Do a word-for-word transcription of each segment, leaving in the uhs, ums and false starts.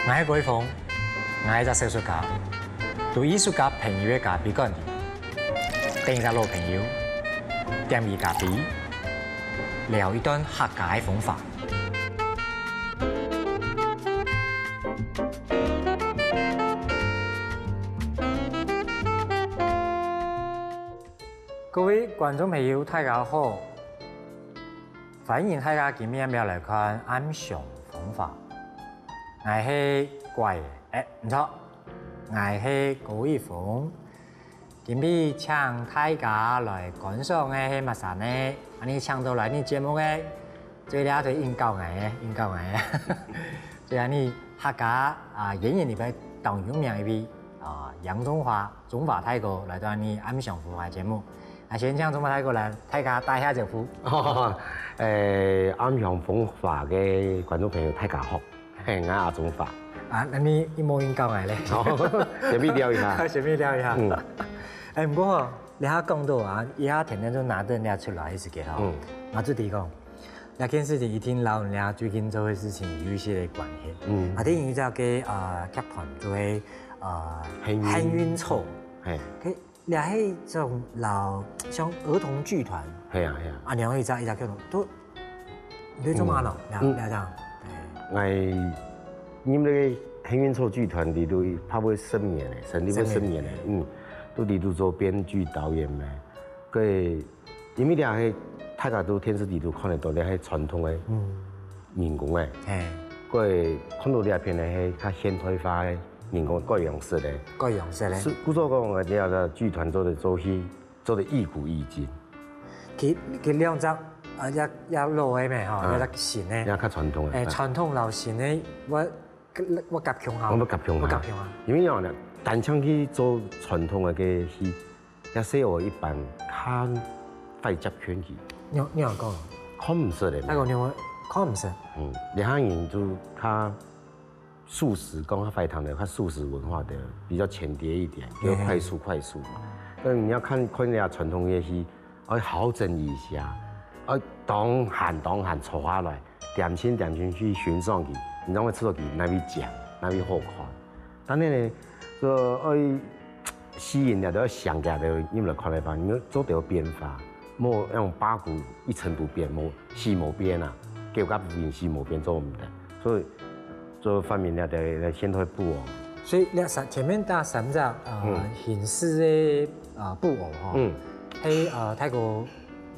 𠊎係高一峰，𠊎係一隻小說家，在藝術家朋友个咖啡館裡，等一隻老朋友，點佢咖啡，聊一段客家个風華。各位觀眾朋友，大家好！歡迎大家今晡日來看《暗香風華》。 𠊎係怪个，欸，毋著，𠊎係高一峰。今晡日請大家來觀賞个係麼儕呢？恁呢請到來你節目个，最這對應教𠊎个，應教𠊎个。最恁呢客家啊演員裡背當有名一位啊楊中華，中華大哥來到恁呢《暗香風華》節目。啊，先請中華大哥來，大家打下招呼。欸，《暗香風華》个觀眾朋友，大家好。 嘿，𠊎阿中華。啊，恁呢一模一樣个咧。先別聊一下。先別聊一下。嗯。欸，毋過吼，這下講到啊，這下天天就拿等這出來个時間吼，嗯。𠊎就知講，這件事情一定摎你這最近做个事情有一些个關係。嗯。啊，電影叫个呃劇團做个呃幸運，幸運草。嘿。這係種摎像兒童劇團，係啊係啊，恁樣一隻一隻劇團，都，你做麼个呢？嗯。這這樣，欸。𠊎因為該个幸運草劇團裡肚差不多十年咧，成立个十年咧，十年。嗯，都裡肚做編劇、導演咩，該因為這係大家都電視裡肚看得到，這係傳統个，嗯。 人工个。嘿。過看到這片个係較現代化个人工个改良式个。改良式个。係，故所講个這個劇團做得做戲，做得一古一今。佢，佢兩隻，啊，也，也老个咩吼，啊，也較新个。也較傳統个，欸，哎。傳統摎新个，𠊎，𠊎合共下。𠊎合共下。𠊎合共下。因為仰呢，單淨去做傳統个該戲， 也細學一般較壞接圈去。仰，仰講？看毋識个嘛。該个仰看毋識？嗯，這下人就較速食，講較壞聽个，較速食文化个，比較淺碟一點，比較快速，嘿嘿。快速嘛。但你愛看，看人家傳統个戲，愛好整一下，愛當閒當閒坐下來， 恬靜恬靜去欣賞佢，你正會知道佢哪位靚，哪位好看。但係呢，這愛吸引了，都要想家的，你們來看來吧，你要做得有變化，莫用八股一成不變，莫死無變啊，給我个部分死無變做毋得。所以，做發明了的現代舞哦。所以這三，前面這三隻，呃，嗯。形式的，呃，布偶吼，嗯。係，呃，大概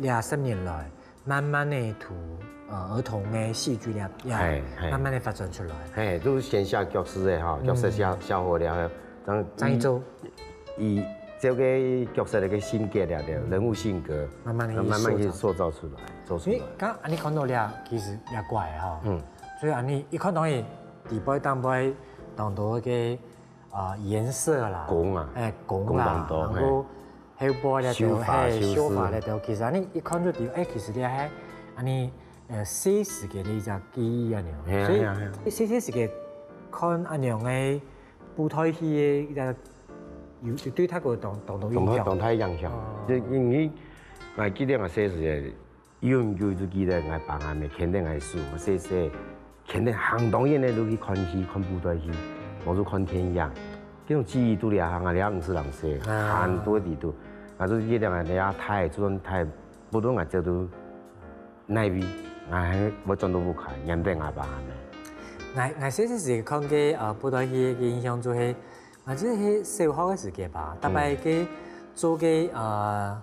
這十年來， 慢慢个，呃，兒童个戲劇了，呀，嘿，嘿。慢慢个發展出來。嘿，都係先寫角色个吼，嗯。角色寫，寫好了，正，正去做。以，以這個角色个性格了，對，嗯。人物性格，慢慢个去慢慢去塑造。塑造出來，做出來。因為剛恁樣看到了，其實也怪吼。嗯。所以恁樣一看到佢，底背、頂背，當多个，呃，顏色啦。光啊。哎，光啦，光當多，然後 後背這兜，手法，嘿，手勢。手法這兜，其實恁樣一看就知，哎，其實這係恁樣，呃，細時个一隻記憶恁樣。係啊，所以，係啊，係啊。一細細時个看恁樣个布袋戲个一隻，有，有對大家當，當多影響。當大，當大影響。哦。就因為，𠊎記得𠊎細時个 有，有，就記得𠊎爸𠊎姆牽等𠊎手，𠊎細細，牽等行當遠个路去看戲，看布袋戲，無就看電影。這種記憶都這下，𠊎這下五十零歲，啊。還都在裡肚。𠊎就記得𠊎這下大，就算大，不論𠊎走到哪位，𠊎還會轉到屋下，念等𠊎爸𠊎姆。𠊎，𠊎細細時看个，呃，布袋戲个印象就係，啊，就係小學个時間吧，逐擺个做个，呃，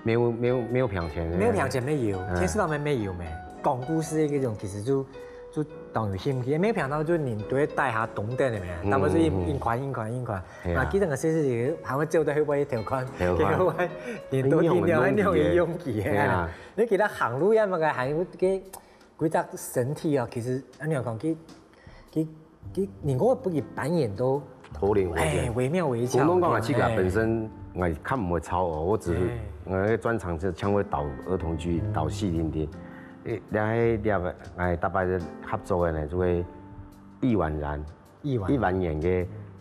沒有，沒有，沒有平常个。沒有平常乜有，嗯。電視上面乜有咩？講故事个這種其實就，就當有興趣。沒有平常就人都會帶下懂得个咩，嗯，大部分就一，嗯，嗯。一款一款一款。係啊。啊，記得𠊎細時節還會走到後背去偷看，偷看。偷看，人都聽到，哎，你用，你用，你用，你用。係啊。你記得行路也麼个，還有个，規隻身體哦，其實，恁樣講，佢 佢，佢，人講會分佢扮演到，好靈活現。哎，惟妙惟肖。普通講啊，自家本身，哎。𠊎較毋會操哦，我只係，哎。𠊎个專長係像會導兒童劇、嗯。導戲定定。誒，這係，這係，哎，逐擺合作个呢，就係易婉然。易婉。易婉然个，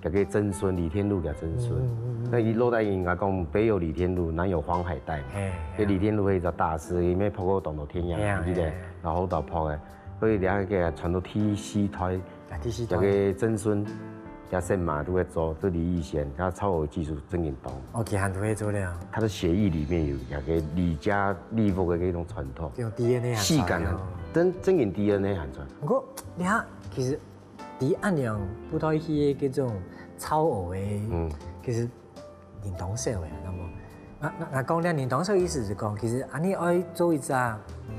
佢个曾孫，李天祿个曾孫。嗯，嗯，嗯，嗯。該佢老弟應該講，北有李天祿，南有黃海岱嘛。哎，該李天祿係一隻大師，佢乜拍過當多電影，哎呀，對不對？哎呀。然後都拍个。所以這个傳到第四代，啊，第四代。這个曾孫，這姓馬都會做，這李義賢，他超有技術，真緊懂。哦，佢還都會做了。他的血液裡面有那个李家李屋的那種傳統，這種DNA還戲感很在哦，真真緊DNA很重。不過，你看，其實，在恁樣布袋戲的這種超偶的，嗯，其實人當少的，那麼，那那那講了人當少意思是講，其實恁樣愛做一隻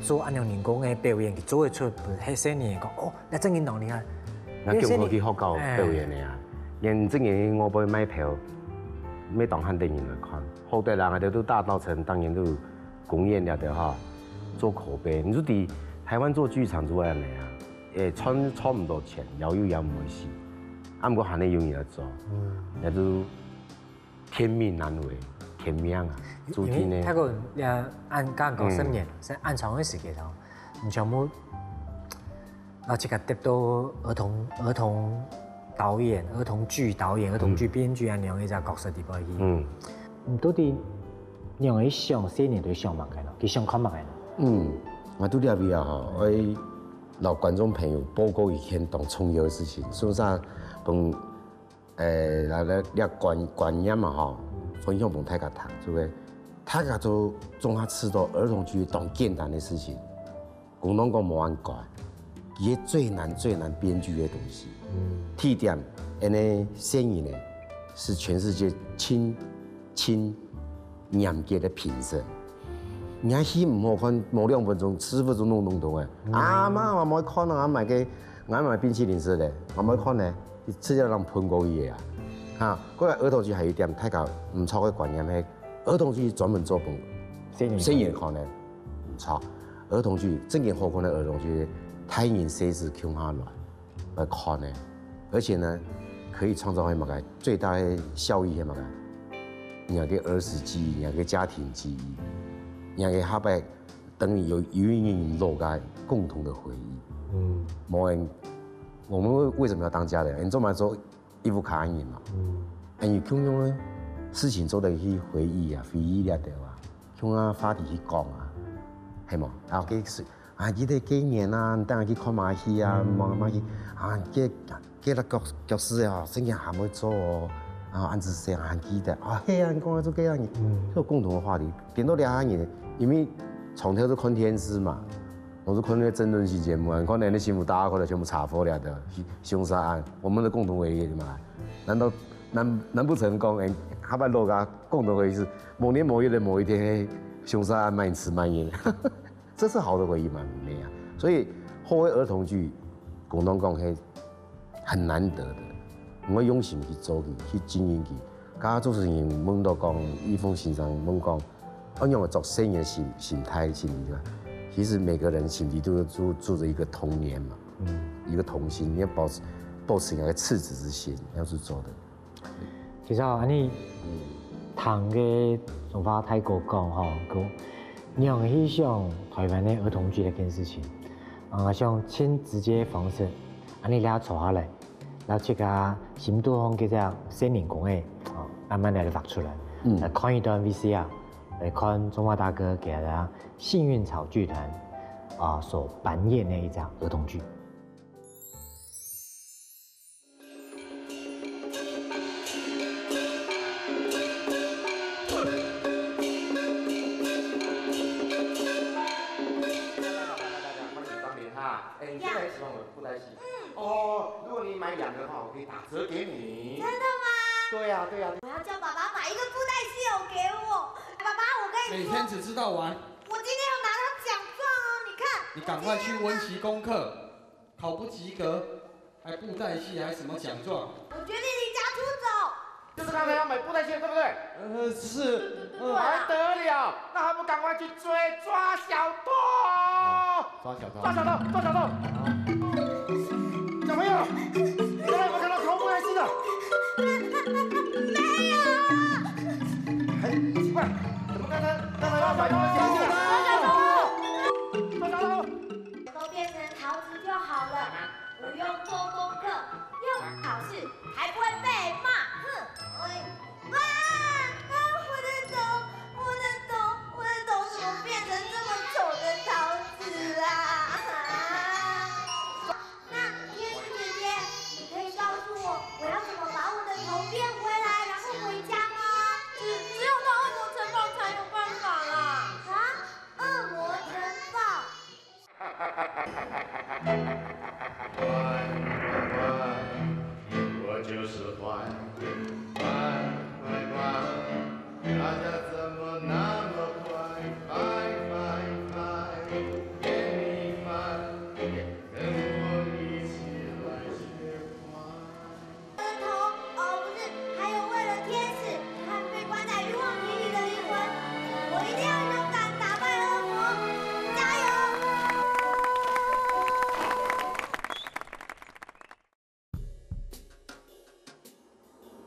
做恁樣人工的表演，佢做得出，不是，係細人講，哦，那真緊當厲害。那中國去學校表演的啊，連正經我會買票，每當喊等人來看，好得人啊，都大稻埕當然都有公演了的哈，做口碑。你說在台灣做劇場做恁樣啊，誒，賺賺毋到錢，要有也毋會死，啊，毋過還係有人來做，嗯，那就天命難違，天命啊，注定的。因為泰國人也按講講十年，係恁長的時間哦，你全部啊，自家得到兒童兒童導演、兒童劇導演、兒童劇編劇啊，恁樣一隻角色裡背去。嗯，你到底恁樣去想，細人都想麼个咯？佢想看麼个咯？嗯，我都了解啊哈，我老觀眾朋友報告一件當重要的事情，所以講，嗯，誒，來來，這觀觀念嘛哈，分享分大家聽，就係大家都總下知道兒童劇當簡單的事情，廣東講無恁該，佢最難最難編劇的東西。嗯，第一點，恁呢細人呢，是全世界盡盡嚴格的評審。你看戲毋好看，無兩分鐘，十分鐘弄弄懂哎。啊媽，我無看啊，買个，我買冰淇淋食咧，我無看呢，直接讓噴過去啊。哈，過來兒童劇還有一點，大家毋錯的觀念係，兒童劇專門做分細人細人看的，毋錯。兒童劇真正好看的兒童劇，大人細子共下來來看的，而且呢，可以創造什麼个最大的效益什麼个，你个兒時記憶，你个家庭記憶，你个下擺等你有有一天老个共同的回憶。嗯，無人，我們為為什麼要當家人？你做麼做一屋下人嘛？嗯，哎，你共樣的事情做得去回憶啊，回憶了對啊，共樣話題去講啊，係無？然後該是啊，記得該年啊，你帶佢去看麼戲啊，麼麼戲啊，該該个角角色啊，真正還會做哦，啊，恁仔細還記得啊，係啊，你講到做該樣，嗯有共同的話題，變到兩个人，因為從頭就看電視嘛。 我是看那个政論性节目啊，你看那个新闻大家可能全部查封了的凶杀案，我们的共同回忆嘛。难道难难不成讲，哎，下擺老个共同回忆是某年某月的某一天，凶杀案卖吃卖饮，这是好的回忆吗？没有。所以好个儿童剧，广东讲，嘿，很难得的，我用心去做佢，去经营佢。刚刚主持人问到讲，易峰先生问讲，哦，用个作生的心心态、心理吧。其实每个人心里都住住着一个童年嘛，嗯，一个童心，你要保持保持一个赤子之心，要去做的。其实啊，恁呢，听个中华大哥讲吼，讲仰去想台湾的儿童剧这件事情，啊，想尽直接的方式，恁呢大家坐下来，然后自家心肚中个这样生命公诶，啊，慢慢来画出来，嗯来看一段 V C R，来看中华大哥给大家幸运草剧团啊所扮演的一场儿童剧。 欢迎光临哈。哎，你现在喜欢我的布袋戏？嗯。哦，如果你买两个的话，我可以打折给你。真的吗？对呀，对呀。我要叫爸爸买一个布袋戏偶给我。爸爸，我跟你说，每天只知道玩，我今天有拿到奖状哦，你看。你赶快去温习功课，考不及格，还布袋戏，还什么奖状？我决定离家出走。就是刚才要买布袋戏的，对不对？呃，是，不得了，那还不赶快去追，抓小偷！抓小偷抓小偷，抓小偷！小朋友，刚才有没有看到偷布袋戏的？没有。哎，奇怪，怎么刚才刚才要买布袋戏的？抓小偷！抓小偷！都变成桃子就好了，不用做功课，又考试，还不会被骂。哼！哎，哇！啊，我的头，我的头，我的头怎么变成这么丑的桃子啦？坏，坏，坏，我就是坏，坏，坏，坏，大家怎么那么坏，坏，坏，坏，给你坏，跟我一起来学坏。 儿童，哦，不是，还有为了天使和被关在欲望瓶里的灵魂，我一定要勇敢打败恶魔，加油！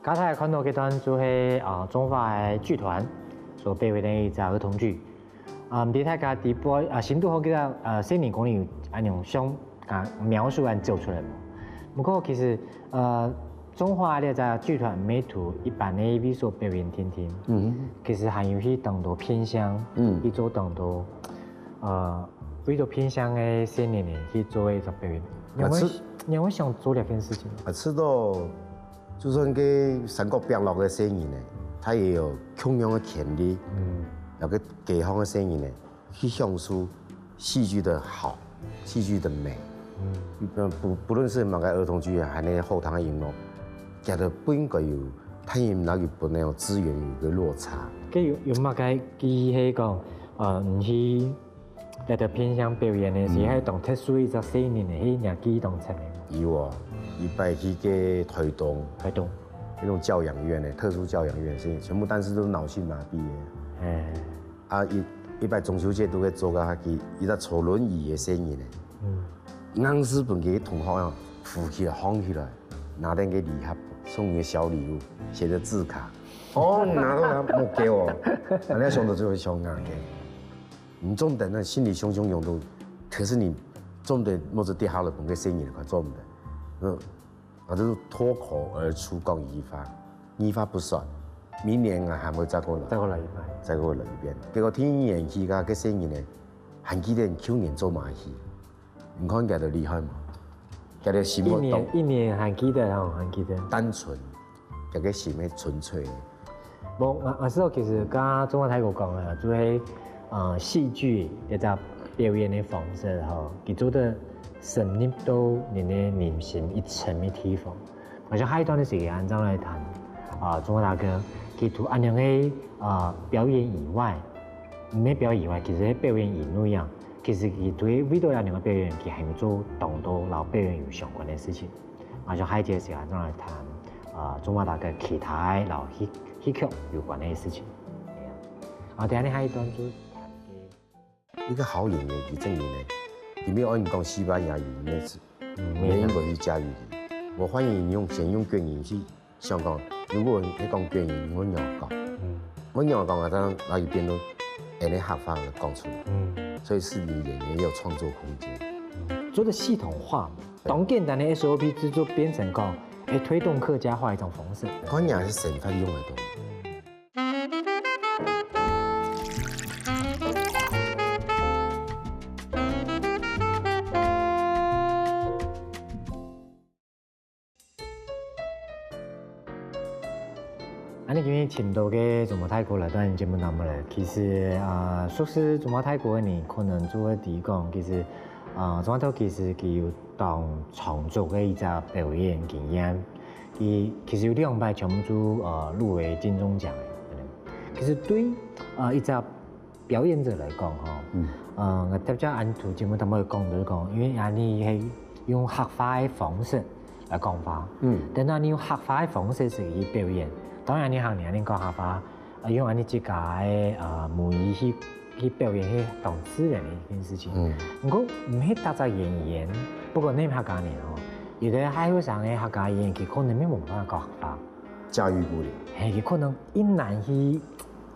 剛才看到這段就係啊，中華个劇團所表演个一隻兒童劇。啊，毋知大家知背啊，心肚好這隻呃細人公園有恁樣像啊描述恁走出來無？不過其實呃，中華這隻劇團毋係在一般个位所表演定定，嗯，其實還有去當多偏鄉，嗯，去做當多呃為著偏鄉个細人仔去做一隻表演。你會，啊，是，你會想做這件事情嗎？啊，知道，就算个山谷壁落个細人仔，他也有共樣个權利，嗯，有个解放个細人仔， 去享受戲劇的好，戲劇的美。嗯，不不論是麼个兒童劇啊，還係學堂个音樂，佢兜本應該有，但係毋能夠分个資源有個落差。該有有麼个機會講，呃，你去在這偏鄉表演个時，嗯，還當特殊一隻細人仔，係你記憶當深个？有哦，一擺去个台東，台東，那種教養院呢，特殊教養院，是全部但是都是腦性麻痹的。哎。 啊，一一擺中秋節都會做个，佢一隻坐輪椅个細人仔，嗯，硬係分佢同學啊扶起來、放起來，拿等个禮盒，送你个小禮物，寫个字卡。哦，你拿到拿莫給我，人家想到就會想拿个。你做毋得，那心裡想想用到，可是你做毋得，莫子跌下來分个細人仔看做毋得。嗯， 我就脫口而出講一句話，二話不說，明年我還會再過來，再過來一擺，再過來一遍。結果第二年去，該个細人仔還記得舊年做麼个戲，你看佢兜厲害無？佢兜心目當，一年一年還記得吼，還記得。單純，佢个心係純粹个。 無，𠊎𠊎係其實剛剛中華大哥講个，就係呃戲劇這隻表演个方式吼，佢做得深入到人个內心一層个地方。𠊎想下一段个時間，正來談啊，中華大哥佢對恁樣个啊表演以外，毋係表演以外，其實係表演以內啊，其實佢對為著恁樣个表演，佢還有做當多摎表演有相關个事情。 啊，就下一節時間正來談，啊，中華大哥其他个摎戲戲曲有關个事情。啊，等下你下一段就談个。一個好演員，佢正經个，佢無愛你講西班牙語，你也是，嗯，你應該去駕馭佢。我歡迎你用先用國語去想講，如果你講國語，你會仰講？嗯，我仰講啊，當然拿佢變到，哎，你客話个講出來。嗯，所以是你演員也有創作空間。嗯，做得系統化嘛。 當簡單个S O P製作變成講，欸，推動客家話一種方式。關鍵係生活用个東西。恁呢今日請到个中華大哥來到節目當中來，其實啊，熟識中華大哥个人可能就會知講，其實啊，中華大哥其實佢有 當長足个一隻表演經驗。佢其實有兩擺全部都呃入圍金鐘獎个。其實對呃一隻表演者來講吼，嗯，呃，𠊎頭先恁頭節目頭先有講，就是講，因為恁呢係用客話个方式來講話，嗯，等到你用客話个方式去表演，當然你行你恁呢講客話， 啊，用恁呢自家个啊母語去去表演，係當自然个一件事情。嗯，毋過毋係逐隻演員，不管你客家人哦，有个還後生个客家演員，佢可能乜無辦法講客話，駕馭不了。嘿，佢可能一難去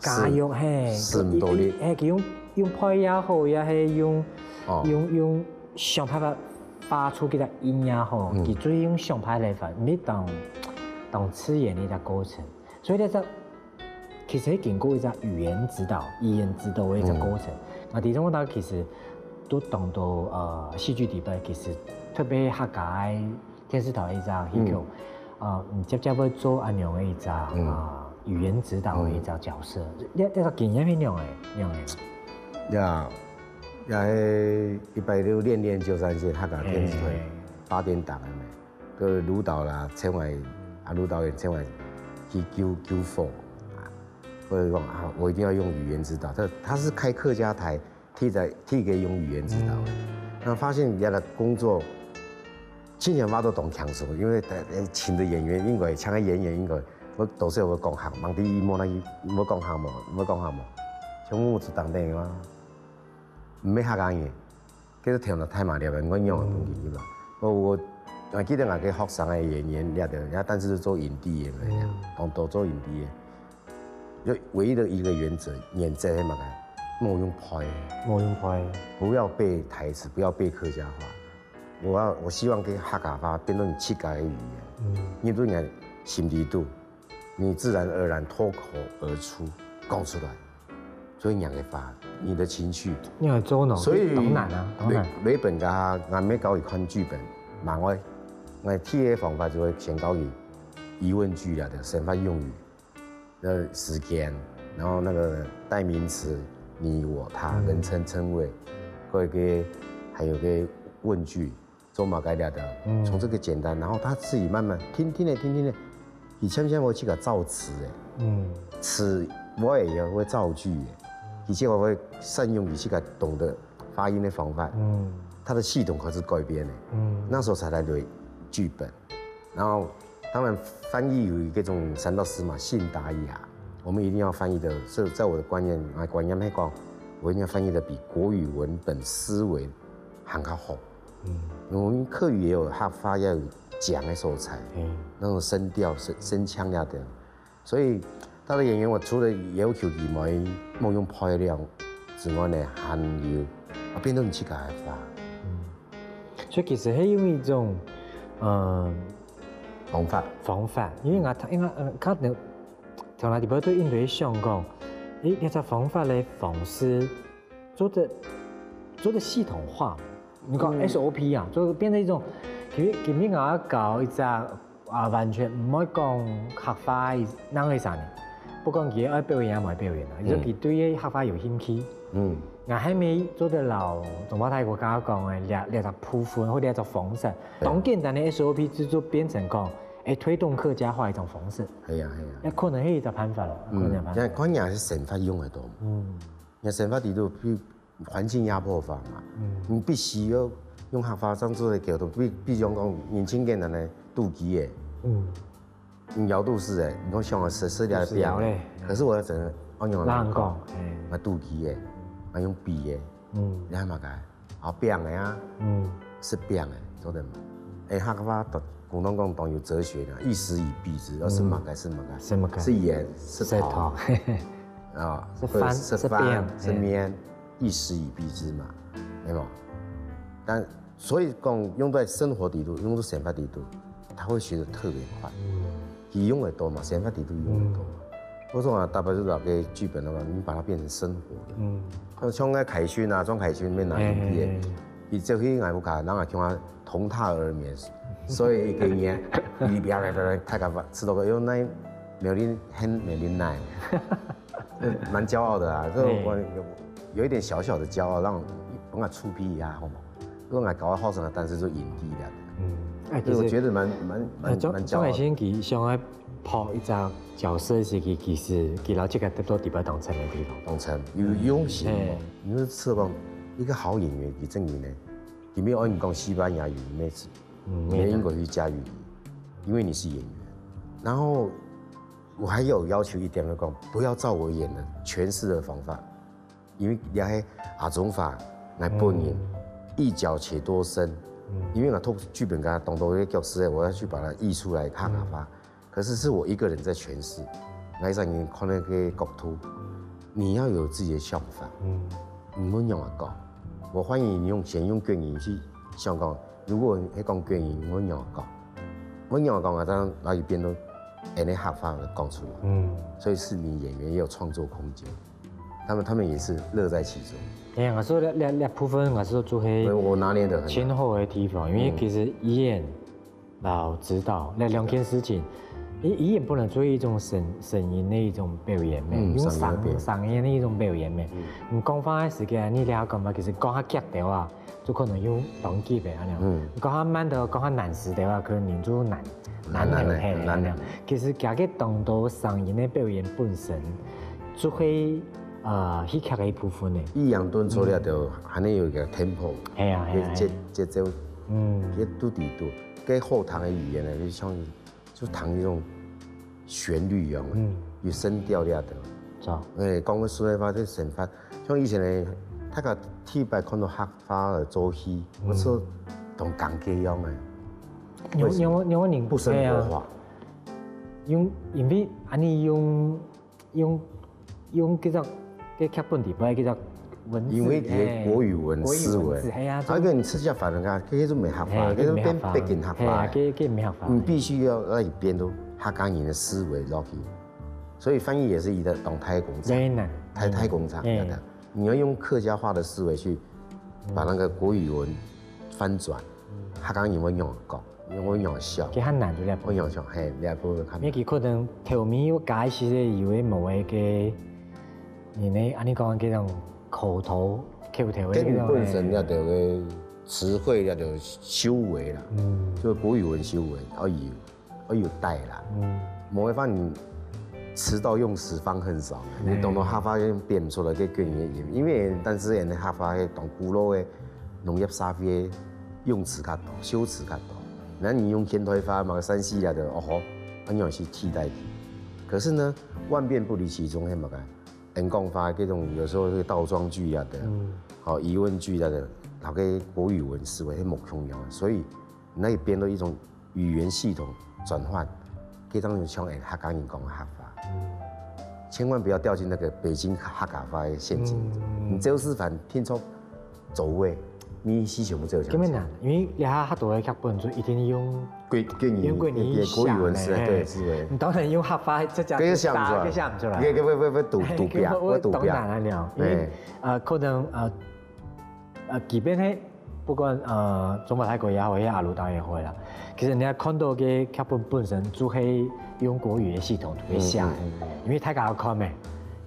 駕馭，嘿，使毋到力。嘿，佢用用背也好，也係用哦用用想辦法發出佢个音也好，嗯，佢就係用想辦法來發，毋係當當自然个一個過程。 所以呢，這其實經過一隻語言指導、語言指導个一隻過程。啊，其中呢，其實都當多呃戲劇底背，其實特別客家个電視台一隻戲曲，呃，你接接會做恁樣个一隻啊語言指導个一隻角色。你你个經驗係仰仔？仰仔？呀，也係一百六練練就三線客家電子團，八點档个咩，个舞蹈啦，請𠊎啊舞蹈員請𠊎去救救火，或者講啊，我一定要用語言指導。他他是開客家台，替在替佢用語言指導，那發現原來工作。之前話都當輕鬆，因為呃請的演員應該，請个演員應該，我到時候會講客，問佢無那無講客無，無講客無，全部就當等於話，毋係客家人，其實聽了太麻煩了，我仰會分佢入來？我我我記得𠊎个學生个演員了的，人家但是做影帝个，當多做影帝个。就唯一的一个原则，原则係麼个？莫用背，莫用背，不要背台词，不要背客家话。我要，我希望个客家话变成你自家个语言，嗯，你对你心里肚，你自然而然脱口而出，讲出来，所以你个话，你的情绪，你个做呢，所以当难啊，当难。每每本个啊，俺没教佢看剧本，蛮会，俺第一个方法就会先教佢疑问句了的生活用语。的时间，然后那个代名词你、我、他、人称、称谓，各一个还有个问句，做么个了的，从这个简单，然后他自己慢慢听听的听听的，你像像我去个造词哎，嗯，词我也有会造句哎，而且我会善用你去个懂得发音的方法，嗯，他的系统可是改变的，嗯，那时候才来对剧本。然后当然翻译有一个种三到四嘛，信达雅，我们一定要翻译的，是在我的观念，啊观念来讲，我一定要翻译的比国语文本思维还要好。嗯，我们客语也有客话也有讲的所在，嗯，那种声调、声声腔呀等，所以他的演员，我除了要求佢莫莫用漂亮之外呢，还有啊，变成自家个话。所以其实是用一种，嗯，方法，方法，因为我因为呃，可能从来底部对应对想讲，诶，这只方法的方式做得做得系统化，你讲 S O P 啊，做变成一种，其实今天我要搞一只啊，完全毋会讲客话，那个啥呢？不管佢爱表演也毋爱表演啊，就佢对客话有兴趣。嗯，我还没做得老，总把泰国刚刚讲的两两种部分或者一种方式，当简单的 S O P 制作变成讲，哎，推动客家话一种方式，系啊系啊，那可能是一种办法了，可能办法。关键是生活用得到，嗯，你生活底肚比环境压迫法嘛，嗯，你必须要用客话这样做的给到，比比如讲年轻人呢，肚鸡耶，嗯。 你咬肚屎哎，你讲想要吃吃掉是了嘞。可是我要整个哦，用人讲，哎，啊肚皮哎，啊用笔哎，嗯，你看嘛个，好变的啊，嗯，是变的，做得嘛？哎，他个话，古东讲当有哲学的，一石以蔽之，要是嘛个是嘛个，什么个？是盐是石头糖，啊，是饭是是变饭是面，一石以蔽之嘛，对吗？但所以讲用在生活底肚，用在生活底肚，他会学得特别快。嗯，你用得多嘛，生活底肚用得多嘛。我说啊，大白就老个剧本的话，你把它变成生活的。嗯，像那凯勋啊，庄凯勋没拿影帝，你这回俺不卡，让俺听他同榻而眠，所以一个月，你不要来来来，太干吧，吃到个用那没有人很没人奶。蛮骄傲的啊，这种我有有一点小小的骄傲，让让我出皮一下，好吗？如果俺搞到好什么，但是就影帝了，嗯，哎，所以我觉得蛮蛮蛮蛮骄傲的。钟海先佢想要拍一张角色是佢其实佢老这个得到底不当成的地方，当成有用心哦，你是吃光一个好演员，你正经呢，你没有你讲西班牙语，没没英国语加语，因为你是演员，然后。 我还有要求一点，就讲不要照我演的诠释的方法，因为你还阿中法来扮演一角且多生，因为我透过剧本跟他懂得一个角色，我要去把它译出来看好吧。可是是我一个人在诠释，来让你看那个角度，你要有自己的想法，嗯，你不能让我搞，我欢迎你用先用电影去想讲，如果你讲电影，你不能让我搞。 我仰讲啊，当然拿一遍都，恁呢客话讲出来，嗯，所以是你演员也有创作空间，他们他们也是乐在其中。哎呀，我说两两两部分，我说做黑，我拿捏的很，前后的地方，因为其实语言老指导那两件事情，語言本來就係一種聲聲音个一種表現咩，用聲聲音个一種表現咩。你講話个時間，你這下講話其實講較遽兜啊，就可能用當遽个恁樣。講較慢兜，講較難勢兜啊，可能人就難難了，係恁樣。其實佢个當多聲音个表現本身，就係呃戲劇个一部分呢。抑揚頓挫了就還能有一個 tempo，係啊係啊，節節奏，嗯，个都底度，个好聽个語言呢，就像 就彈一種旋律一樣，嗯，有聲調了的。誒，講个實在話，這生活，像以前呢，大家第一擺看到客話个做戲，我是當感慨一樣个。有有有人不生活化，用因為恁樣用用用這種个劇本底背這種文字，因為佢个國語文思維，係啊，佢跟你直接翻个，佢就無客話，佢就變北京客話，佢佢無客話，你必須要讓佢變到客家人个思維落去，所以翻譯也是一個當大工程，太大工程，你要用客家話的思維去把那個國語文翻轉，客家人會仰講。 因為我仰笑，佢較難做這部分。我仰笑，嘿，這部分較難。因為佢可能頭面有加一些有个無个个，你呢？恁樣講，這種口頭口頭个，跟你本身要有个詞彙要有修為啦，嗯，就國語文修為，要有要有帶啦，嗯，無个話你詞到用時方恨少，你懂得客話變出來个更原因，因為但是人客話个當古老个農業社會用詞較多，修辭較多。 那你用現代化嘛，山西啊的，哦吼，恁樣去替代佢。可是呢，萬變不離其宗，係麼个？人講話這種有時候是倒裝句啊的，好疑問句啊的，那個國語文思維係無共樣，所以那也變到一種語言系統轉換，可以當成像客家人講个客話。千萬不要掉進那個北京客家話的陷阱。你周思凡聽錯 座位，你思想毋就像。根本難，因為這下較多个劇本就一定用國國語用國語寫个，國語文字，對，字，對。你當然用客話，這隻這个寫毋出來，打个寫毋出來。這个會會會堵堵壁，會堵壁。當難啊了，因為呃可能呃呃，即便係不管呃中華大哥也好，抑阿魯達也好啦，其實你看到个劇本本身就係用國語个系統去寫，因為大家要看咩，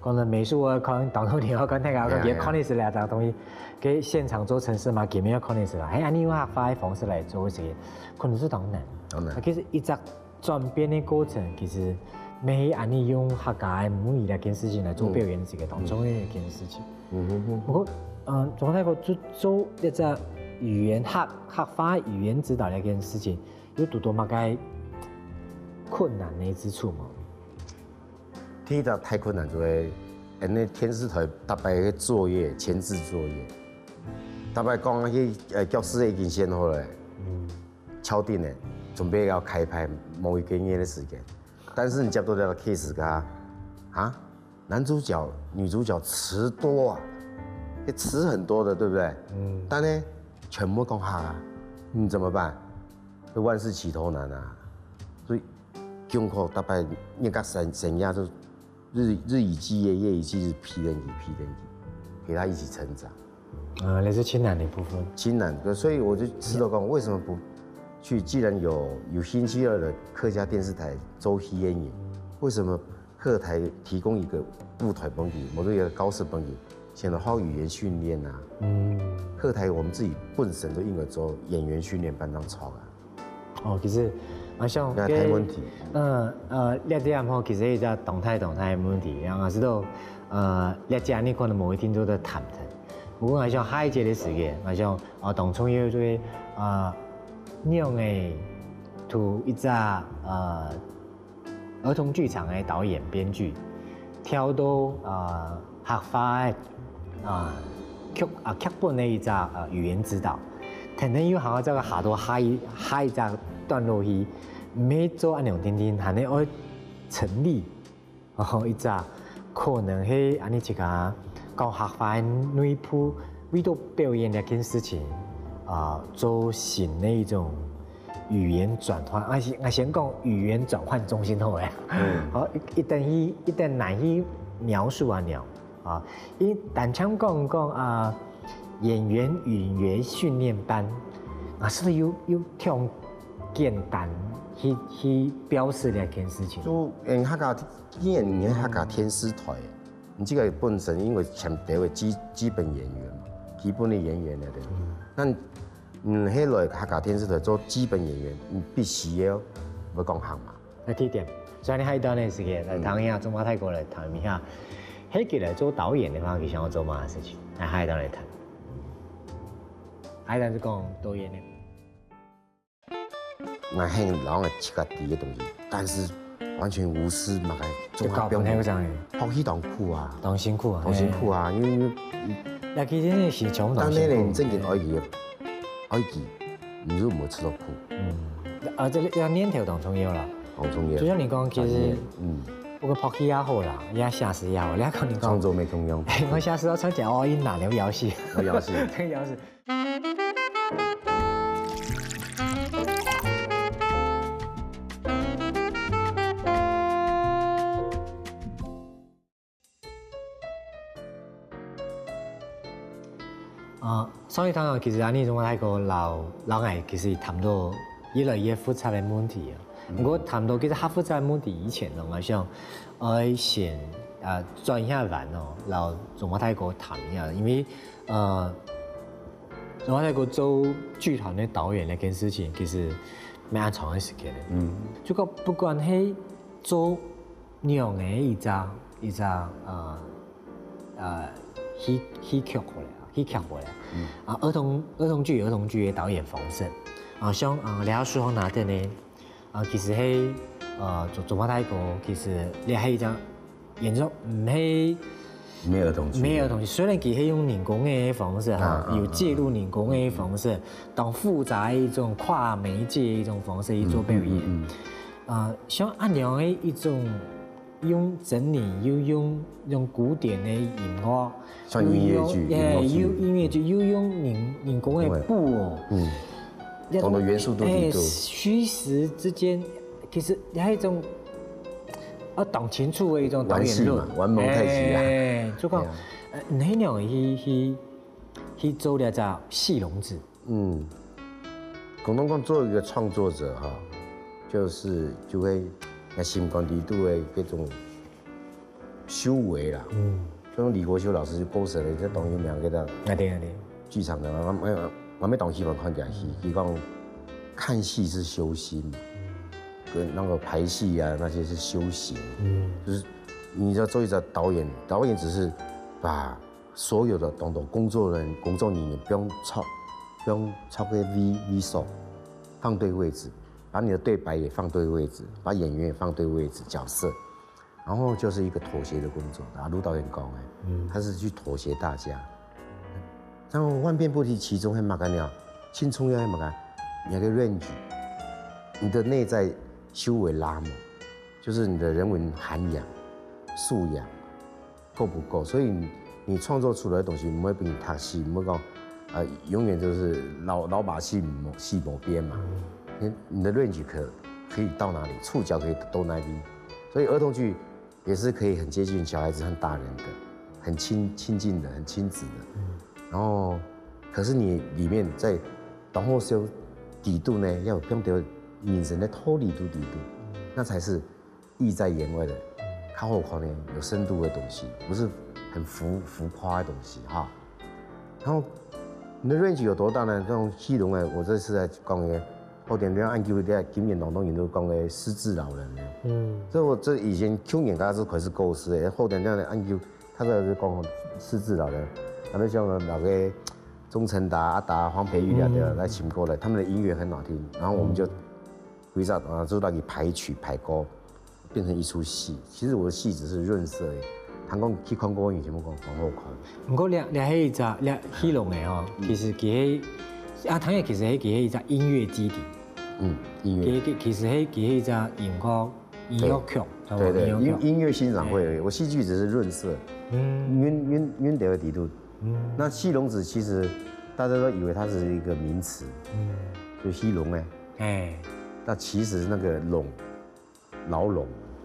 可能美術要看，當然你要看，大家要看，也看你是兩隻東西。 个現場做程式嘛，佢乜愛看个係啦。嘿，恁樣用客話个方式來做這个，可能係當難。當難。其實一隻轉變个過程，其實乜係恁樣用客家个母語這件事情來做表演，係一个當重要个一件事情。嗯哼哼。不過，嗯，總體來講，做做這隻語言客客話語言指導這件事情，有堵到麼个困難个之處無？ 第一隻大困難就係，𠊎等電視台逐擺个作業，前置作業，逐擺講該个呃教室已經選好了，敲定了，準備要開拍某一個月的時間，但是你接到這個 case 个啊，男主角、女主角詞多啊，也詞很多的，對不對？嗯，但呢全部講客啊，你怎麼辦？這萬事起頭難啊，所以 功課大概人家生生涯就日日以繼夜，夜以繼日，批等佢，批等佢，陪他一起成長。啊，那是困難的部分。困難，所以我就試著講，為什麼不去？既然有有興趣要來客家電視台做戲个人，為什麼客台提供一個舞台分佢，或者一個教室分佢，先好語言訓練啊？嗯，客台我們自己本身都應該做演員訓練班當長啊。 哦，其實，𠊎想，該大問題。嗯，呃，這點吼，其實係一隻當大當大个問題。然後係到，呃，這節你可能無一定做得談談。不過，𠊎想下一節个時間，𠊎想，哦，當重要就係，呃，仰仔對一隻，呃， 兒童劇場个導演、編劇，跳到呃客話个啊劇啊劇本个一隻呃語言指導，跈等又還愛再下到下一下一隻段落去，毋係做恁樣定定，還係愛成立哦一隻可能係恁樣自家講客話个內部，為著表演這件事情啊，做新个一種 語言轉換，啊，𠊎先講語言轉換中心好了。好，一一等去一等難去描述啊了啊，因單淨講講啊，演員語言訓練班，啊，係毋係有有忒簡單？去去表示這件事情。就嗯，客家，因為你客家電視台，你這個本身因為前頭个基基本演員嘛，基本的演員來的。嗯。那嗯，後來客家電視台做基本演員，你必須要會講客話。那第一點，所以你下一段的時間，來聽一下，中華大哥來談一下，黑给來做導演的話，你想要做麼个事情？來下一段來談。下一段是講導演的。 𠊎很老个自家底个東西，但是完全無視那個中華表演。就搞不太會講欸。學習當苦啊，當辛苦啊，當辛苦啊，因為，因為那其實那是全部當辛苦。但那人正經愛去，愛去，你就無吃到苦。嗯，啊，這個要念頭當重要啦。當重要。就像你講，其實，嗯，不過拍戲也好啦，也寫詩也好，你要講你講，創作沒重要。我寫詩要唱起來，哦，一拿了要死，我要死，要死。 啊，上一堂啊，其實恁呢，鍾大哥摎，摎𠊎其實談到越來越複雜个問題啊。毋過談到其實較複雜个問題以前呢，𠊎想愛先，啊，轉一下彎哦，摎鍾大哥談一下，因為 呃，鍾大哥做劇團个導演這件事情，其實蠻長个時間个。嗯。就講不管係做仰仔一隻，一隻，呃，呃，戲，戲劇好了，戲劇好了，啊，兒童，兒童劇有兒童劇个導演方式，啊，像，啊，廖書豪拿等呢， 啊，其實係，呃，鍾，鍾華大哥，其實這係一隻演出，毋係，沒有東西。沒有東西。雖然佢係用人工个方式哈，啊，啊，有介入人工个方式，當複雜个一種跨媒介个一種方式去做表演。嗯，嗯，嗯。啊，像恁樣个一種用真人，又用，用古典个音樂，像音樂劇，又用，欸，音樂劇。又音樂劇，又用人，人工个布哦。對。嗯。 當多元素都在裡肚。欸，虛實之間，其實還有一種，啊，當清楚个一種導演論。玩戲嘛，玩蒙太奇啊。欸，就講，對啊。呃，你仰仔去，去，去做這隻《戲籠子》？嗯，廣東講做一個創作者哈，就是就會在心肝裡肚个這種 修為啦。嗯。像李國修老師就過身了，這當有名个啊，對，對。劇場的，我，我，我也當喜歡看這戲。嗯。佢講，看戲是修心，嗯。跟那個排戲啊，那些是修行。嗯。就是你要做一個導演，導演只是把所有的等等工作人員、工作人員放在，放在該个位，位所，放對位置，把你的對白也放對位置，把演員也放對位置，角色。 然後就是一個妥協的工作，啊，盧導演講个，嗯。他是去妥協大家。像《萬變不離其宗》還麼个呢？盡重要還麼个？你那個 range，你的內在修為罅無，就是你的人文涵養、素養夠不夠，所以你，你創作出來的東西，毋會分人讀死，毋會講，呃，永遠就是老，老把戲磨，戲磨邊嘛。嗯。你，你的 range 可，可以到哪裡，觸角可以到哪裡。所以兒童劇 也是可以很接近小孩子和大人的，很親，親近的，很親子的。嗯。然後，可是你裡面在當好笑底肚呢，要有放到人生个道理肚底肚，那才是意在言外的，較好看的，有深度的東西，不是很浮，浮誇的東西哈。 然後你的 range 有多大呢？像戲籠个，我這次來講个，好點點恁久，在今年當中，人都講个失智老人呢。嗯。所以我這以前舊年開始開始構思个，好點點恁久，他在講失智老人，他們像那個鍾成達、阿達、黃培玉啊，嗯。對吧？來請過來，他們的音樂很好聽，然後我們就 為啥啊？就拿去排曲排歌，變成一齣戲。其實我的戲只是潤色而已，通講去看過以前，我講當好看。毋過這，這係一隻，這戲籠个吼，嗯。其實佢係，啊，當然其實係佢係一隻音樂基地。嗯，音樂。佢，佢，其實係，佢係一隻音樂，音樂劇，對。對，對，音樂劇。音，音樂欣賞會而已，我戲劇只是潤色，嗯。潤，潤，潤調个底肚。嗯。那戲籠子其實大家都以為它是一個名詞，嗯。就戲籠欸。 欸。那其實那個籠，牢籠，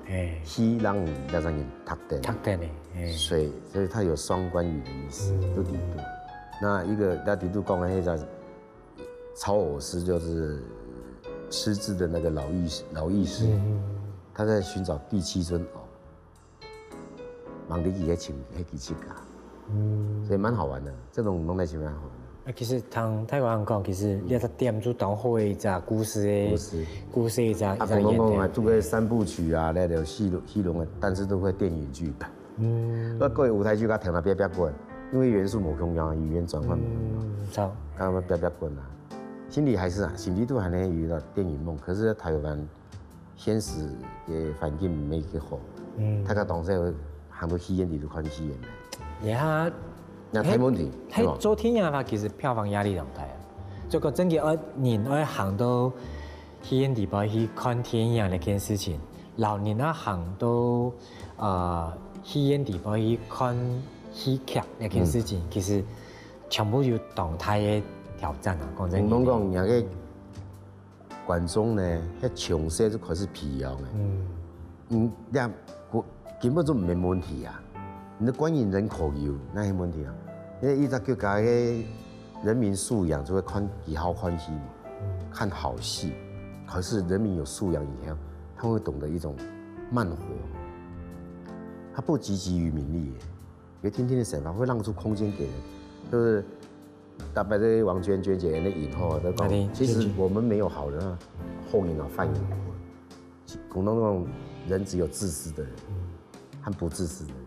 欸。戲讓人家在那裡讀等。讀等欸，欸。所以，所以它有雙關語的意思，嗯。就底肚。那一個，那底肚講的那個草偶詩就是失智的那个老医师，老医师，嗯，他在寻找第七尊哦，望仔佢个尋，係佢自家，嗯，所以蛮好玩的，這種東西蠻好玩的。啊，其實聽大家人講，其實這隻店就當好个一隻故事个，故事，故事一隻，啊，一隻原點。講講講啊，做个三部曲啊，那个戲龍戲龍啊，但是都會電影劇本。嗯，那各位舞台劇佢聽到啪啪滾，因為元素無共樣，語言轉換無共樣，嗯，好，佢啪啪滾啊，心裡還是啊，心裡都還能有一個電影夢，可是在台灣現實个環境無幾好，嗯，大家當時會行到戲院裡肚看戲院个。呀，那大問題，係無？做電影个話，其實票房壓力當大啊。這個真个愛人愛行到戲院裡背去看電影這件事情，老人愛行到呃戲院裡背去看戲劇這件事情，其實全部有當大个挑戰啊。講真个，你講講，你个觀眾呢，係從細就開始培養个。嗯，嗯，這樣，我根本就無問題啊。你的觀影人口有，哪有問題啊？因為一隻國家个人民素養就會看，佢好看戲嘛，看好戲。可是人民有素養以後，他會懂得一種慢活，他不汲汲於名利耶。 有定定的想法，會讓出空間給人，就是大概這些王娟娟姐的影后啊，在講，其實我們沒有好人啊，好人啊，壞人啊，廣東那種人只有自私的人和不自私的人。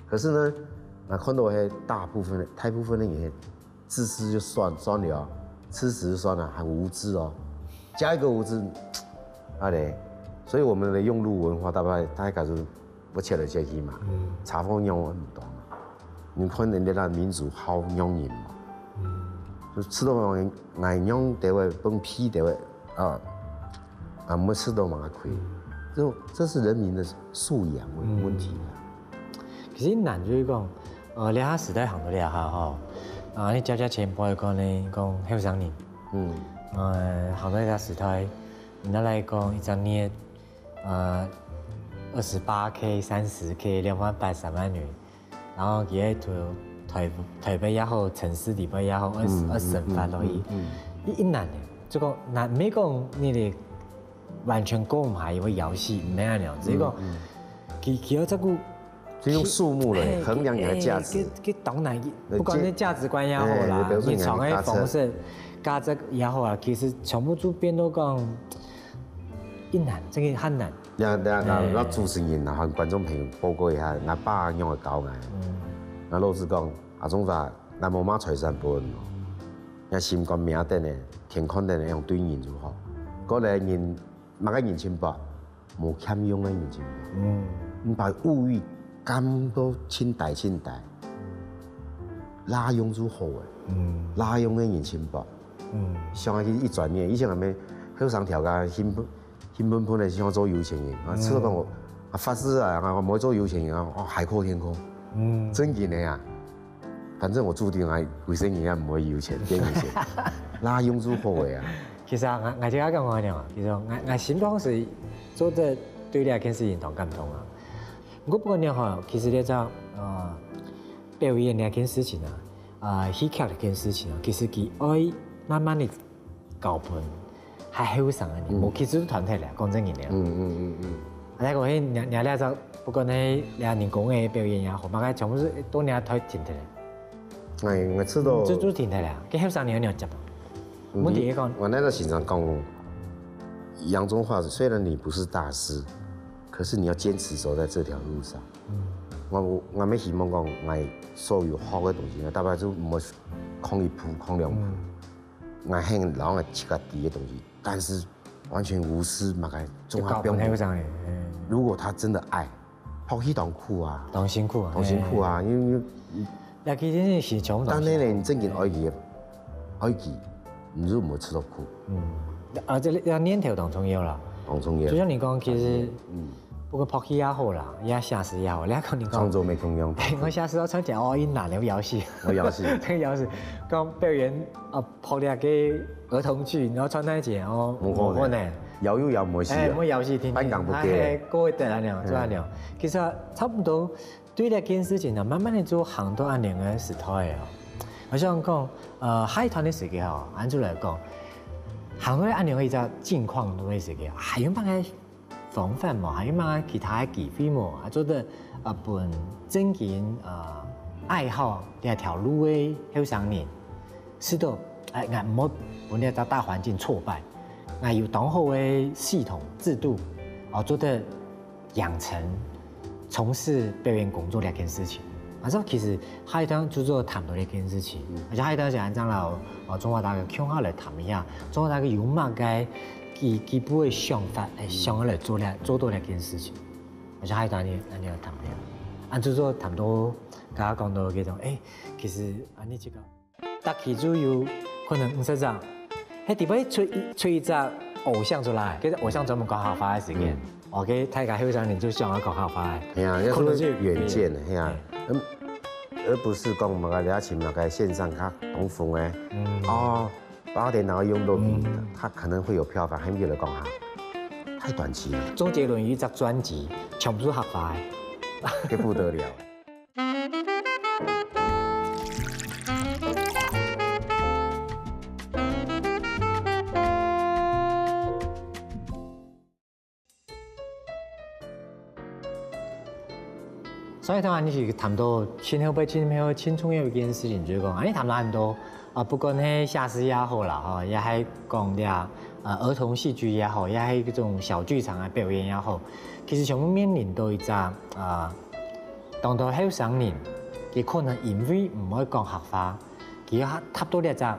可是呢，那看到大部分的，大部分的人自私就算算了，自私就算了，還無知哦，加一個無知，啊嘞，所以我們的用路文化大概大概是 毋切來切去嘛，差不多樣毋多嘛。你看人家个民主好樣人嘛，就知道講，𠊎樣个會分批个會啊，啊，毋會食到麼个虧，這這是人民的素養問問題啊。其實難就係講，呃，這下時代行到這下吼，啊，你姐姐前輩講呢，講後生人，嗯，呃，行到這下時代，你拿來講一隻月，呃，二十八K、三十K、兩萬八、三萬元，然後佢係在台台北也好，城市裡背也好，愛愛生活落去，一一難个，就講難，毋係講你个完全過毋下，會枵死，毋係恁樣，只係講佢佢愛照顧 就用數目來衡量你的價值。佢佢當然，不管係價值觀也好啦，日常个方式、價值也好啊，其實全部就變到講，一難，這個很難。那那那那主持人啊，和觀眾朋友報告一下，𠊎爸仰會教𠊎。𠊎老實講，阿忠發，𠊎無麼財產分哦，𠊎心肝命等呢，天看等呢，用對人就好。過來人，麼个人情薄？ 無欠用个人情。嗯，你把物欲減到盡低盡低，罅用就好个。嗯，罅用个人情薄。嗯，想起一轉念，以前還無後生條个，興奮興奮奮个想做有錢人，啊，試著講𠊎啊發誓啊，𠊎毋會做有錢人啊，哦，海闊天空。嗯，真个个啊。 反正𠊎注定𠊎為生人也毋會有錢，變有錢，罅用就好个啊。其實啊，𠊎𠊎就愛講个啊，其實𠊎𠊎心中係做得對這件事情當感動啊。毋過不管仰般吼，其實這隻呃表演這件事情啊，啊戲劇這件事情啊，其實佢愛慢慢个 交分還後生个人，無，其實團體咧，講真个咧。嗯嗯嗯嗯。啊，該个你你這隻，不管係這人工个表演也好，麼个全部係都你台停忒咧。哎，𠊎知道。就就停忒咧，該後生人你有接無？問題係講，𠊎那個先生講，楊宗樺，雖然你不是大師，可是你要堅持走在這條路上。嗯。𠊎𠊎乜希望講，𠊎所有學个東西，大概就毋會空一步，空兩步。嗯。 𠊎係摎𠊎自家知个東西，但是完全無視麼个中華標準。如果他真的愛，拍戲當苦啊，當辛苦啊，當辛苦啊，因為也其實係當，但係呢，你正經愛佢，愛佢，你就毋會出到苦。嗯，啊，這个這个念頭當重要啦。當重要。就像你講，其實，嗯。 不管拍戲也好啦，也寫詩也好，你看你講，創作無共樣。𠊎寫詩愛創作，哦，一難了，要死。𠊎要死。這个要死。講表演，啊，拍這个兒童劇，然後穿那節，哦，無可能。無可能。搖又搖毋會死啊。哎，毋會搖死，天天。半港不給。哎，過一段啊，這樣，這樣。其實啊，差不多對這件事情呢，慢慢个就行到恁樣个時代哦。好像講，呃，海灘个時間吼，按照來講，行到恁樣一隻境況都會係个，還有麼个方法無？還有麼个其他个機會無？啊，做得啊，分正經啊愛好這條路个後生人，知道，哎，𠊎毋好分這隻大環境挫敗，𠊎有當好个系統制度，哦，做得養成從事表演工作這件事情。啊，這其實下一堂就做談到這件事情，而且下一堂想恁樣啦，哦，中華大學共下來談一下，中華大學有麼个基基本个想法，哎，想要來做這做到這件事情，而且下一堂你你要談一下，啊，就做談到剛剛講到這種，哎，其實啊，你這個。 逐期就有可能五十隻，係底背出一出一隻偶像出來，其實偶像專門講客話个時間，OK，大家後生人就想要講客話个，係啊，要說遠見，係啊，嗯，而不是講麼个了解麼个線上較東風个，哦，八點然後用錄音，他可能會有票房，還沒有人講哈，太短期了。周杰倫有一隻專輯，全部係客話个，這不得了。 所以當然，你係談到盡後背、盡後背、盡重要一件事情，就係講，啊，你談到很多啊，不管係寫詩也好啦，吼，也係講這呃兒童戲劇也好，也係一種小劇場个表演也好，其實全部面臨到一隻啊，當多後生人，佢可能因為毋會講客話，佢要踏到這隻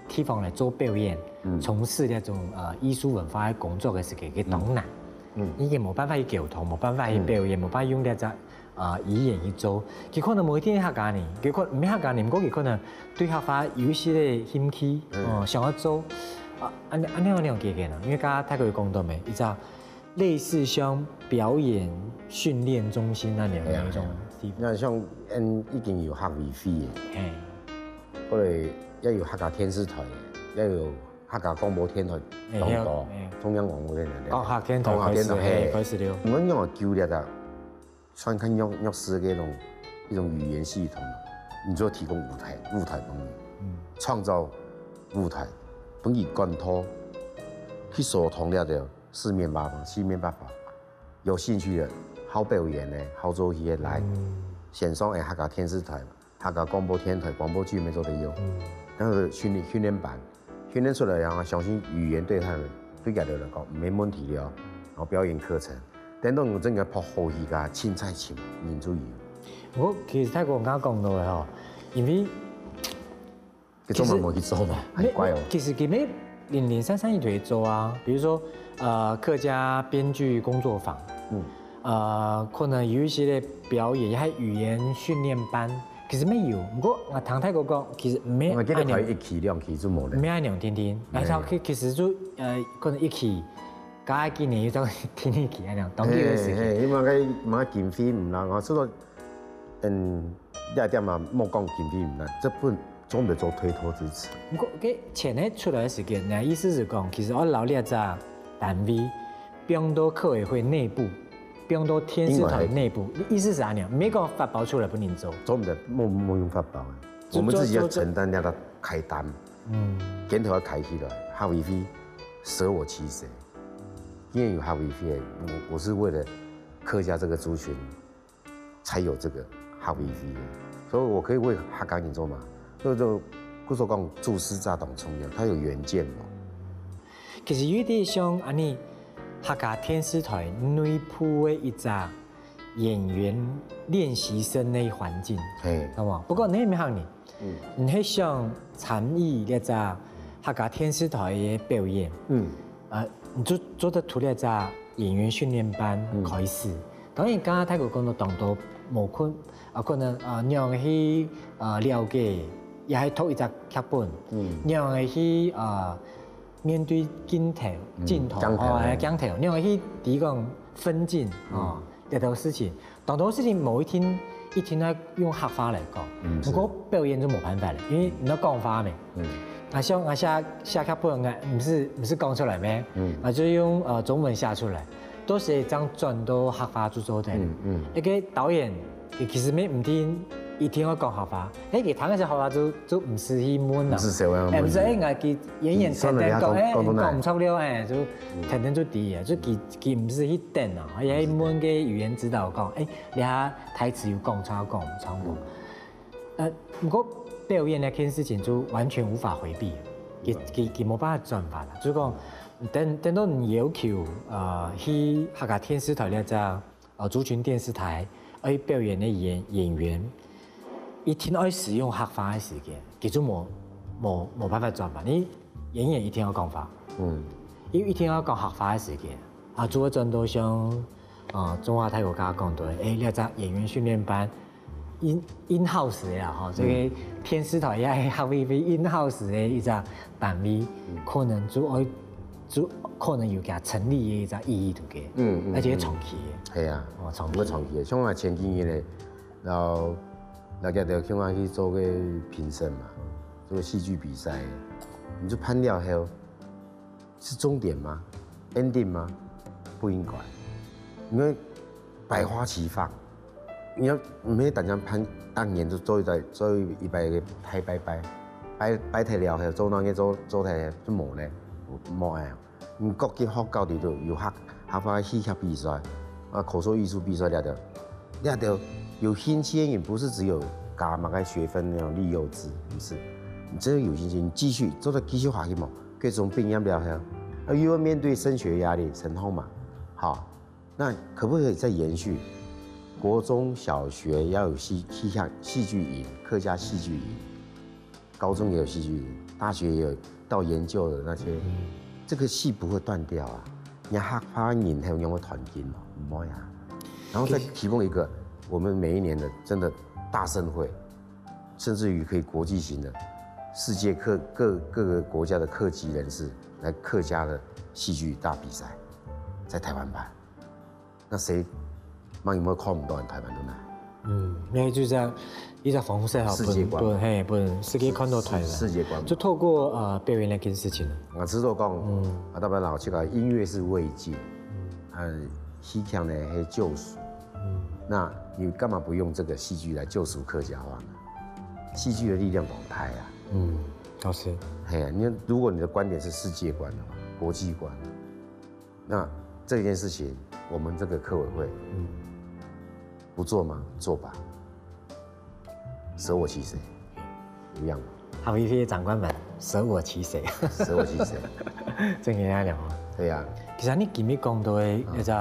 地方來做表演，從事這種呃藝術文化个工作个時間，佢當難。已經無辦法去溝通，無辦法去表演，無辦法用這隻啊語言去做。佢可能無一定係客家人，佢可能毋係客家人，毋過佢可能對客話有一些个興趣，哦，想要做。啊，恁恁樣恁樣个經驗啊，因為剛剛大哥有講到咩，一隻類似像表演訓練中心那樣的一種地方。那像嗯已經有客委會个，嘿，或者也有客家電視台，也有客家廣播電台，當多，中央廣播電台，講客電台開始，嘿，開始了。我仰會糾結啊？ 算較弱弱勢个一種一種語言系統，你就提供舞台舞台分佢，創造舞台，分佢管道，去疏通了个四面八方、四面八方，有興趣个、好表演个、好做戲个來，線上个客家電視台、客家廣播電台、廣播劇乜做得有，但是訓練訓練班，訓練出來，然後相信語言對他們對佢等來講沒問題了，然後表演課程。 等到我真个拍好戲个，凊彩請人注意。我其實大哥剛剛講到个吼，因為佢做乜無去做嘛，很怪哦。其實佢乜零零散散一堆做啊，比如說呃客家編劇工作坊，嗯，呃可能有一些个表演，還有語言訓練班，其實乜有。不過啊，聽大哥講，其實乜我記得還有一期兩期就無了。乜恁樣定定，然後其其實就呃可能一期。 加幾年又再定一期恁樣，當久个時間。嘿，因為个嘛經費毋啦，我知道，嗯，這點嘛，莫講經費毋啦，這本總得做推脫支持。毋過，該錢个出來个時間，你意思係講，其實我留這隻單位，放到客委會內部，放到電視台內部，意思係恁樣，毋係講發包出來分人做。總得莫莫用發包啊，我們自己要承擔那個開單，嗯，源頭要開起來，客委會捨我其誰。 因為有客委會，我我是為了客家這個族群才有這個客委會，所以我可以為客家人做嘛。所以就故所講，做事者當重要，他有遠見嘛。其實有一點像恁呢，客家電視台內部个一隻演員練習生个環境，嘿，懂無？不過你毋好呢， 你係想參與這隻客家電視台个表演，嗯，呃，你就做得讀這隻演員訓練班開始。當然，剛剛大哥講到當多無困，啊，可能啊，仰般去啊了解，也係讀一隻劇本，嗯，仰般去啊面對鏡頭、鏡頭，鏡頭，哦，鏡頭，仰般去提供分鏡，哦，這兜事情。 當多事情無一定一定愛用客話來講，不過表演就無辦法了，因為你愛講話咩。啊像啊寫寫劇本啊，毋係毋係講出來咩，啊就用呃中文寫出來，到時正轉到客話就做得。一個導演佢其實乜毋一定一定愛講客話。哎，佢聽个時候客話就就毋使去問啦。毋使小問。哎，毋使，哎，𠊎佢遠遠跈等講，哎，講講到哪？講毋著了，哎，就跈等就知啊，就佢佢毋使去等啊，也去問个語言指導講，哎，你下台詞有講著講毋著無？呃，毋過表演呢件事情就完全無法迴避，佢佢佢無辦法轉彎啦。就講，等等到你要求呃去客家電視台了之後， 呃，族群電視台愛表演个演演員，一定愛使用客話个時間，佢就無無無辦法轉彎。你演員一定愛講話，嗯，因為一定愛講客話个時間，啊，就會轉到像呃中華大哥剛剛講到，誒，這隻演員訓練班，in in house个啊，吼，這個電視台也係客委會in house个一隻單位，可能就愛 就可能有佢成立个一隻意義在該，嗯嗯，而且長期个。係啊，哦，長期。毋過長期个，像𠊎前幾日咧，然後大家就叫𠊎去做個評審嘛，做個戲劇比賽，你就辦了後，是重點嗎？Ending嗎？不應該，因為百花齊放， 你愛毋係單單辦，當年就做一擺做一擺个大拜拜，拜拜忒了後，做那個做做忒就無咧，無無愛啊。你各級學校裡肚有客客話戲劇比賽，啊口說藝術比賽這兜，這兜有興趣个人，不是只有加麼个學分那種利幼稚，不是。你真的有興趣，你繼續做得繼續下去嘛，各種畢業了後，啊又要面對升學壓力，成功嘛，好。 那可不可以再延續？國中小學要有戲戲劇戲劇營，客家戲劇營，高中也有戲劇營，大學也有到研究的那些，這個戲不會斷掉啊。你客話人還有會斷根嘛？毋會啊。然後再提供一個我們每一年的真的大盛會，甚至於可以國際型的世界各各各個國家的客籍人士來客家的戲劇大比賽，在台灣辦。 該誰，麼人會看毋到台灣都難。嗯，該就係一隻方式哈，世界觀。分分嘿，分世界看到台灣。世界觀。就透過呃表演該件事情。𠊎知道講，嗯，啊，大家老去講音樂是慰藉，嗯，戲劇呢係救贖。嗯，那你幹嘛不用這個戲劇來救贖客家話呢？戲劇的力量廣大啊。嗯，老師。嘿啊，你看，如果你的觀點是世界觀的話，國際觀， 那這件事情，我們這個客委會，嗯，不做嗎？做吧，捨我其誰，一樣嘛。客委會个長官們，捨我其誰。捨我其誰。正經恁樣哦。對呀。其實你今日講到个一隻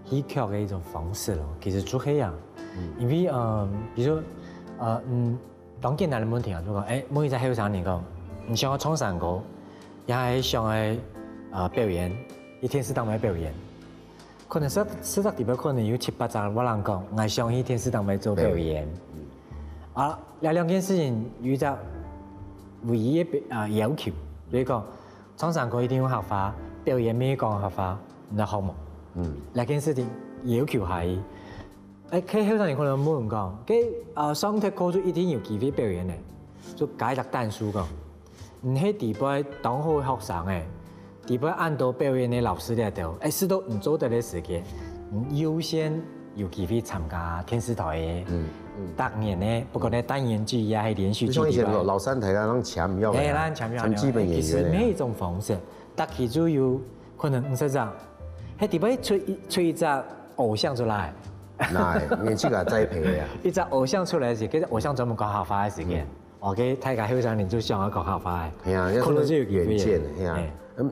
戲劇个一種方式咯，其實就係啊，因為呃，比如說呃嗯。 當簡單个問題啊，就講，誒，問一隻後生人講，你想愛唱山歌，也係想愛啊表演，去電視頂面表演。可能十十隻裡背可能有七八隻會人講，𠊎想去電視頂面做表演。啊，這兩件事情有一隻唯一个啊要求，比如講，唱山歌一定用客話，表演乜講客話，你好無？嗯，這件事情要求下去。 誒，該後生人可能問講，該啊上忒課就一定有機會表演呢？就加一隻但書講，你係裡背當好个學生誒，裡背恁多表演个老師這兜，誒，使到你做得个時間，你優先有機會參加電視台个，嗯嗯，逐年个，不管係單元劇也係連續劇裡背。就像以前老老三台啊，讓搶要，誒，讓搶要，搶基本演員。其實每一種方式，逐期就有可能五十隻，係裡背出一出一隻偶像出來。 那年紀个栽培呀。一隻偶像出來時，其實偶像專門講客話个時間，OK，大家後生人就想要講客話个，係啊，可能就有機會。遠見，係啊，嗯，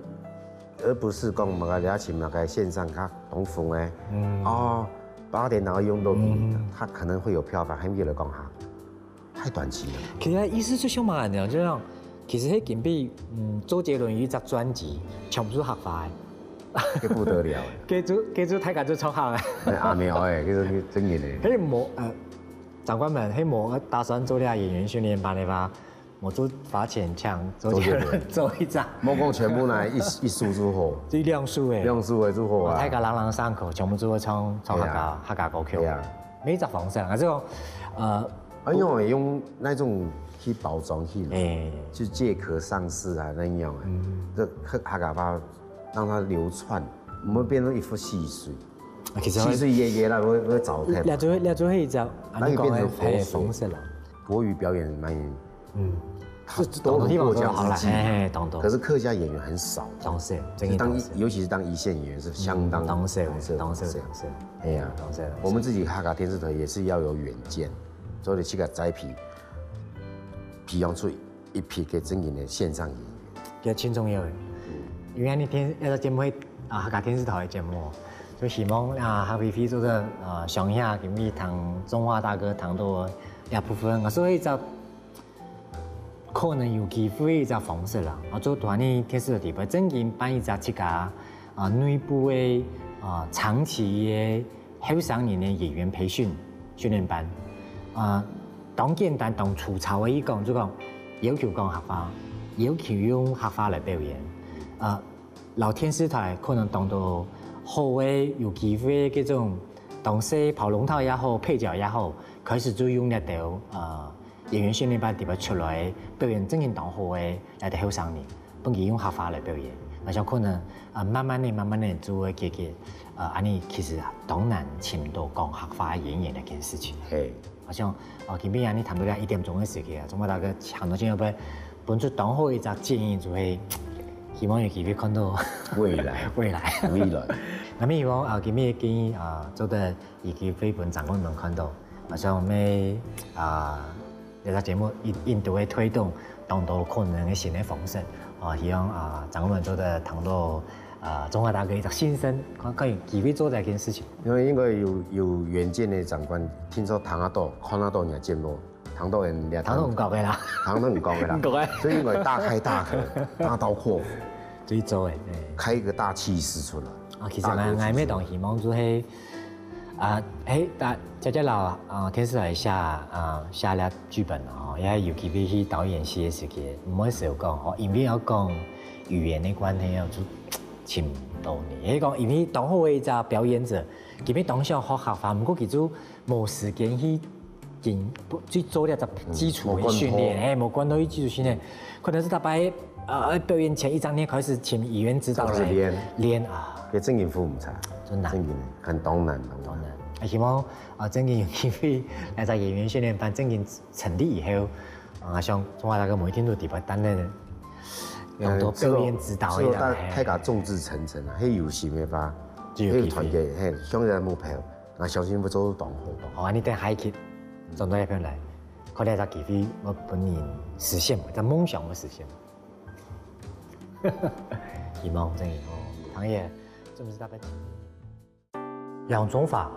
而不是講麼个了解麼个線上較東風誒，哦，八點然後用到，他可能會有票房，還沒有人講哈，太短期了。其實意思就像麼个呢，就像其實係今晡日嗯周杰倫有一隻專輯，全部係客話个。 該不得了。該就該就大家就唱好了。阿苗誒，該是真个呢。係無呃，長官們，係無打算做這演員訓練班个話，無就花錢請周杰倫做一隻。莫講全部拿一一首就好，就兩首誒，兩首誒就好啊。大家朗朗上口，全部就會唱唱客家客家歌曲。對啊，每一隻方式，還是講呃，啊，因為用那種去包裝起來，誒，就借殼上市啊那樣誒，這客客家話 讓它流竄，毋會變成一幅戲水。啊，其實七十歲爺爺啦，會會糟蹋嘛。這就這就係一隻，啊，你講个，那就變成佛學。係，方式啦。國語表演蠻，嗯，它多種過江之鲫，係係，當多。可是客家演員很少，當少，真的當少。尤其是當一線演員是相當，嗯，當少，當少，當少，當少。哎呀，當少，當少。我們自己客家電視台也是要有遠見，做得去个栽培，培養出一批个正經个線上演員。這盡重要个，因為你電，這個節目係，啊，客家電視台个節目，就希望，啊，客委會做得，啊，想一下，今日聽中華大哥聽到這部分，啊，所以就可能有機會一隻方式啦，啊，做團呢電視台底背正經辦一隻自家，啊，內部个，啊，長期个 後生人个演員培訓訓練班。啊，當簡單、當粗糙个一講，就講要求講客話，要求用客話來表演。啊，摎電視台可能當多好个、有機會个這種，當細跑龍套也好、配角也好，開始就用這兜，呃， 演員訓練班底背出來表演正經當好个，來个後生人，分佢用客話來表演。𠊎想可能，呃，慢慢个、慢慢个就會解決，呃，恁呢其實當難尋到講客話个演員這件事情。係。𠊎想，呃，今晡日恁呢談到這一點鐘个時間啊，鍾老大哥談到這下，分出當好一隻建議，就係希望有機會看到未來。未來。未來。𠊎希望，呃，今晡日个建議，呃，做得 以及分張冠文看到。啊，所以𠊎，啊，這隻節目一，一定會推動當多可能个新个方式。啊，希望，啊，張冠文做得聽到，啊，鍾老大哥一隻心聲，看，看有機會做這件事情。因為應該有，有遠見个長官，聽說聽得到、看得到你个節目，聽到人家聽到毋覺个啦。聽到毋覺个啦。毋覺个。所以應該大開大合，大刀闊斧。最早个，哎。開一個大氣勢出來。啊，其實𠊎，大格局，𠊎乜當希望就係 啊，係，啊，姐姐摎，啊，電視台寫，啊，寫了劇本吼，也有機會去導演席个時間，毋會少講吼，因為愛講語言个關係哦，就尋毋到你。係講，因為當好个一隻表演者，佢乜當想學客話，毋過佢就無時間去緊，去做這隻基礎个訓練，嗯，無管到。係，無管到去基礎訓練，可能係逐擺，呃，表演前一兩日開始尋語言指導來開始練。練啊。這正經負擔，真的。正經个，很當難，當難。當難。啊，希望，啊，正經有機會來在演員訓練班正經成立以後，啊，像鍾老大哥每天都底背擔任當多表演指導个人，呃，這個，這個大，係。大家眾志成城啊，係有心个話，就有機會。係有團結，係，向這個目標，𠊎相信會做到當好，當好。好，恁呢等下一期，轉到這片來，看這隻機會，𠊎分你實現，這夢想會實現。希望真个哦，唐爺，這毋係大家。 楊中華，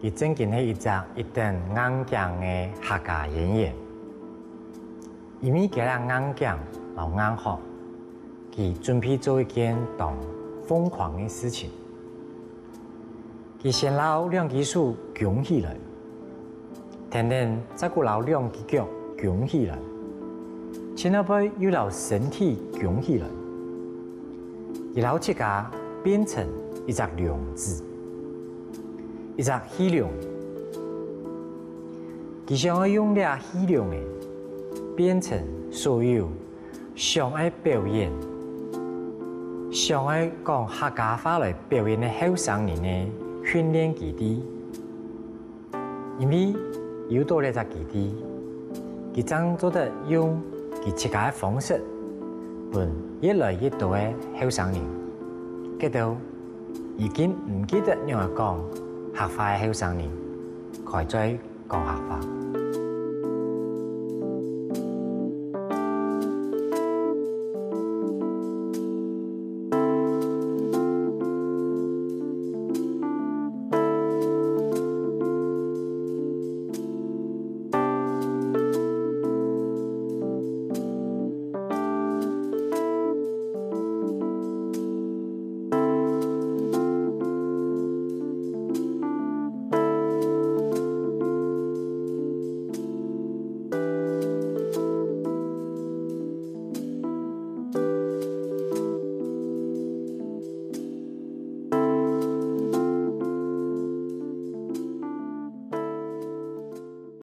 佢正經係一隻一等硬頸个客家演員。因為佢个硬頸摎硬殼，佢準備做一件當瘋狂个事情。佢先摎兩支手弓起來， 跈等再過摎兩支腳弓起來，盡後背又摎身體弓起來。佢摎自家變成一隻龍子，一隻戲龍。佢想愛用這戲龍仔變成所有想愛表演、想愛講客家話來表演个後生人个訓練基地。 因為有到這隻基地，佢正做得用佢自家个方式，分越來越多个後生人，該兜已經毋記得仰仔講客話个後生人，開嘴講客話。